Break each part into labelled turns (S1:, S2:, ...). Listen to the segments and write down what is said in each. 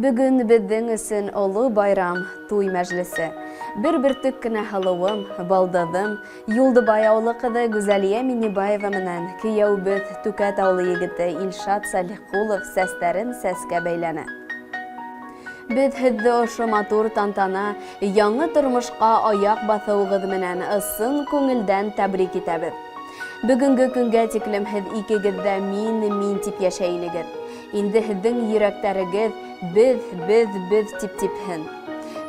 S1: Бөгөн беҙҙең өсөн оло байрам, туй мәжлесе. Бер бөртөк кенә һылыуым, балдыҙым, Юлдыбай ауылы ҡыҙы Гүзәлиә Миннебаева менән кейәүебеҙ Түкәт ауылы егете Илшат Сәлихҡулов сәстәрен сәскә бәйләне. Беҙ һеҙҙе ошо матур тантана, яңы тормошҡа аяҡ баҫыуығыҙ менән ысын күңелдән тәбрик итәбеҙ. Бөгөнгө көнгә тиклем һеҙ икегеҙ ҙә мин, мин тип йәшәй инегеҙ. Инде һеҙҙең йөрәктәрегеҙ беҙ, беҙ, беҙ тип типһен.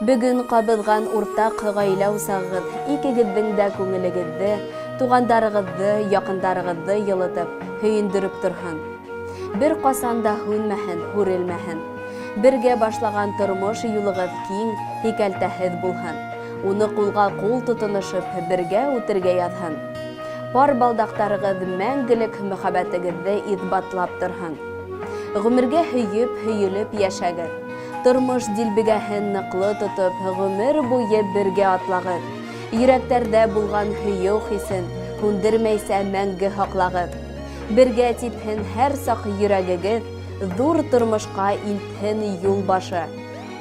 S1: Бөгөн ҡабыҙған уртаҡ ғаилә усағығыҙ икегеҙҙең дә күңелегеҙҙе, туғандарығыҙҙы, яҡындарығыҙҙы йылытып, һөйөндөрөп торһон. Бер ҡасан да һүнмәһен, һүрелмәһен. Бергә башлаған тормош юлығыҙ киң, һикәлтәһеҙ булһын. Уны ҡулға ҡул тотоношоп, бергә үтергә яҙһын. Пар балдаҡтарығыҙ мәңгелек мөхәббәтегеҙҙе иҫбатлап торһон. Ғүмергә һөйөп, һөйөлөп йәшәгеҙ. Тормош дилбегәһен ныҡлы тотоп, ғүмер буйы бергә атлағыҙ. Йөрәктәрҙә булған һөйөү хисен һүндермәйсә мәңге һаҡлағыҙ. Бергә типһен һәр саҡ йөрәгегеҙ, ҙур тормошҡа илтһен юл башы.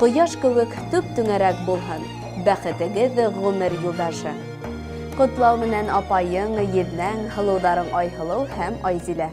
S1: Ҡояш кеүек түп-түңәрәк булһын бәхетегеҙ ғүмер юлдашы. Ҡотлау менән апайың, еҙнәң, һылыуҙарың Айһылыу һәм Айзилә.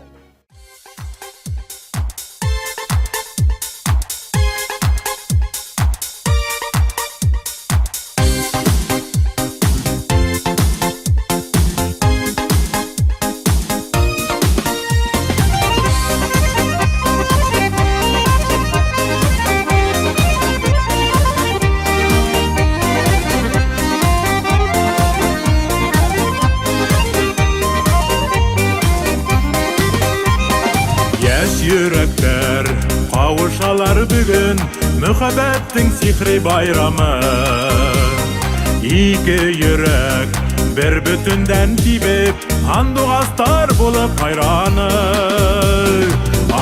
S2: Йәш йөрәктәр ҡауышалар бөгөн Мөхәббәттең сихри байрамы. Ике йөрәк бер бөтөндән тибеп, Һандуғастар булып һайраны.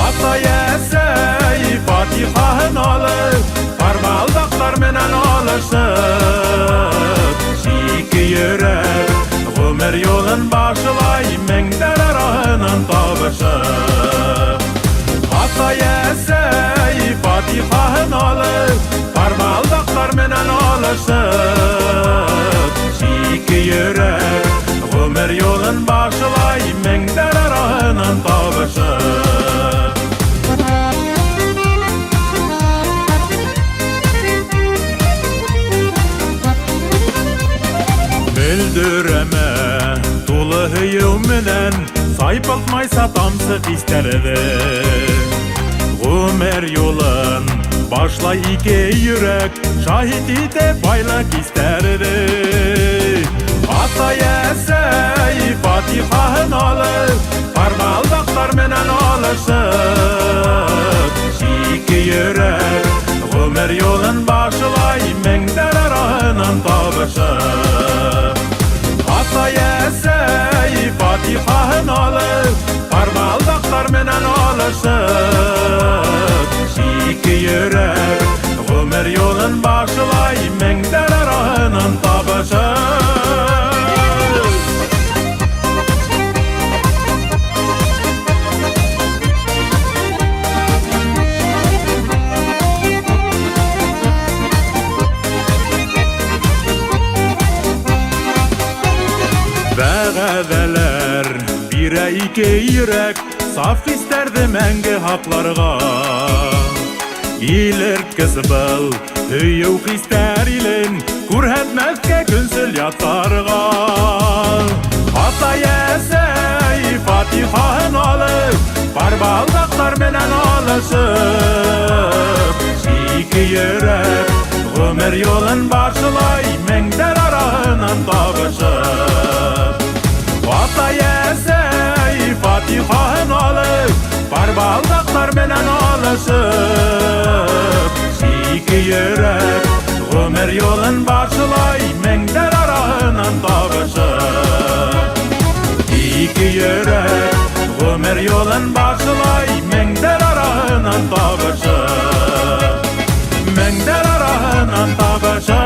S2: Атай-әсәй фатихаһын алып, Барбалдаҡтар менән алышып, Ике йөрәк ғүмер юлын башлай, Меңдәр араһынан табышып. Атай-әсәй фатихаһын алып, Барбалдаҡтар менән алышып, Ике йөрәк ғүмер юлын башлай, Меңдәр араһынан табышып. Мөлдөрәмә тулы һөйөү менән Сайпылтмайса тамсы хистәрҙе. Ғүмер юлын башлай ике йөрәк, Шаһит итеп айлы кистәрҙе. Атай-әсәй фатихаһын алып, Барбалдаҡтар менән алышып, Ике йөрәк ғүмер юлын башлай, Меңдәр араһынан табышып. Атай-әсәй фатихаһын алып, Барбалдаҡтар менән алышып, Ике йөрәк ғүмер юлын башлай, Меңдәр араһынан табышып. Вәғәҙәләр бирә ике йөрәк, Саф хистәрҙе мәңге һаҡларға. Илерткес был һөйөү хистәр илен Күрһәтмәҫкә көнсөл яттарға. Атай-әсәй фатихаһын алып, Барбалдаҡтар менән алышып, Ике йөрәк ғүмер юлын башлай, Меңдәр араһынан табышып. Атай-әсәй фатихаһын алып, Барбалдаҡтар менән алышып, Ике йөрәк ғүмер юлын башлай, Меңдәр араһынан табышып. Ике йөрәк ғүмер юлын башлай, Меңдәр араһынан табышып. Меңдәр араһынан табышып.